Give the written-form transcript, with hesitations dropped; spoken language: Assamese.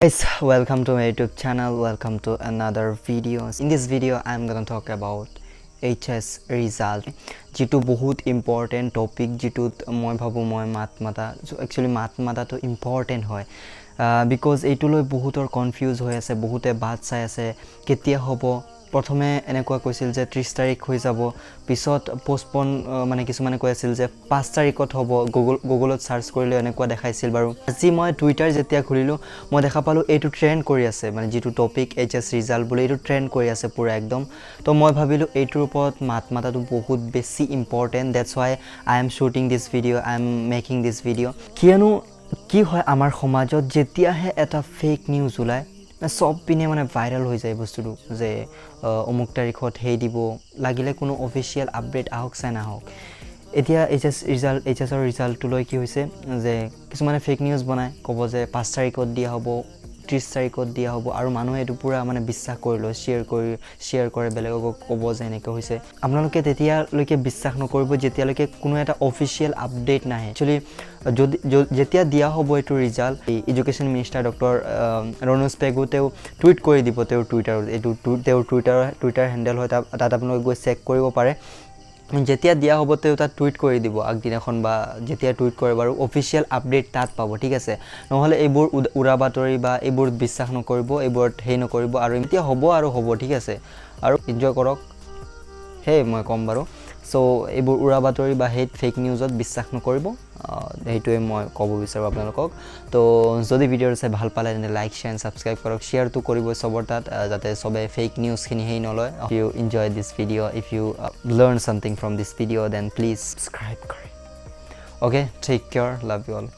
Guys, welcome to my YouTube channel. Welcome to another video. In this video I'm gonna talk about HS result, যিটো বহুত ইম্পৰ্টেণ্ট টপিক, যিটোত মই ভাবোঁ মই মাত মাতা, একচুৱেলি মাত মাতাটো ইম্পৰ্টেণ্ট হয়, because এইটো লৈ বহুতৰ কনফিউজ হৈ আছে। বহুতে বাট চাই আছে কেতিয়া হ'ব। প্ৰথমে এনেকুৱা কৈছিল যে 30 তাৰিখ হৈ যাব, পিছত পষ্টপন, মানে কিছুমানে কৈ আছিল যে 5 তাৰিখত হ'ব। গুগলত চাৰ্চ কৰিলে এনেকুৱা দেখাইছিল। বাৰু, আজি মই টুইটাৰ যেতিয়া খুলিলোঁ, মই দেখা পালোঁ এইটো ট্ৰেণ্ড কৰি আছে, মানে যিটো টপিক এইচ এছ ৰিজাল্ট বুলি, এইটো ট্ৰেণ্ড কৰি আছে পূৰা একদম। তো মই ভাবিলোঁ এইটোৰ ওপৰত মাত মাতাটো বহুত বেছি important. That's why I am shooting this video, I am making this video. কিয়নো কি হয়, আমাৰ সমাজত যেতিয়াহে এটা ফেক নিউজ ওলায়, চব পিনে মানে ভাইৰেল হৈ যায় বস্তুটো যে অমুক তাৰিখত সেই দিব। লাগিলে কোনো অফিচিয়েল আপডেট আহক চাই নাহক। এতিয়া এইচ এছ ৰিজাল্ট, এইচ এছৰ ৰিজাল্টটো লৈ কি হৈছে যে কিছুমানে ফেক নিউজ বনায়, ক'ব যে 5 তাৰিখত দিয়া হ'ব, 30 তাৰিখত দিয়া হ'ব, আৰু মানুহে এইটো পূৰা মানে বিশ্বাস কৰি লয়, শ্বেয়াৰ কৰে, বেলেগক ক'ব যে এনেকৈ হৈছে। আপোনালোকে তেতিয়ালৈকে বিশ্বাস নকৰিব যেতিয়ালৈকে কোনো এটা অফিচিয়েল আপডেট নাহে। একচুৱেলি যদি যেতিয়া দিয়া হ'ব এইটো ৰিজাল্ট, এই education minister doctor Ranoj Pegu, তেওঁ টুইট কৰি দিব তেওঁৰ টুইটাৰত। এইটো তেওঁৰ টুইটাৰ হেণ্ডেল হয়, তাত আপোনালোকে গৈ চেক কৰিব পাৰে। যেতিয়া দিয়া হ'ব, তেওঁ তাত টুইট কৰি দিব আগদিনাখন বা যেতিয়া টুইট কৰে বাৰু, অফিচিয়েল আপডেট তাত পাব, ঠিক আছে? নহ'লে এইবোৰ উৰা বাতৰি বা এইবোৰত বিশ্বাস নকৰিব, এইবোৰত হেৰি নকৰিব। আৰু এতিয়া হ'ব আৰু হ'ব, ঠিক আছে, আৰু এনজয় কৰক, সেই মই ক'ম বাৰু। চ' এইবোৰ উৰা বাতৰি বা সেই ফেক নিউজত বিশ্বাস নকৰিব, সেইটোৱে মই ক'ব বিচাৰোঁ আপোনালোকক। তো যদি ভিডিঅ'টো চাই ভাল পালে, তেন্তে লাইক, শ্বেয়াৰ, ছাবস্ক্ৰাইব কৰক। শ্বেয়াৰটো কৰিব চবৰ তাত, যাতে চবে ফেক নিউজখিনি হেৰি নলয়। If you enjoy this video, if you learn something from this video, then please subscribe কৰে। Okay, take care, love you all.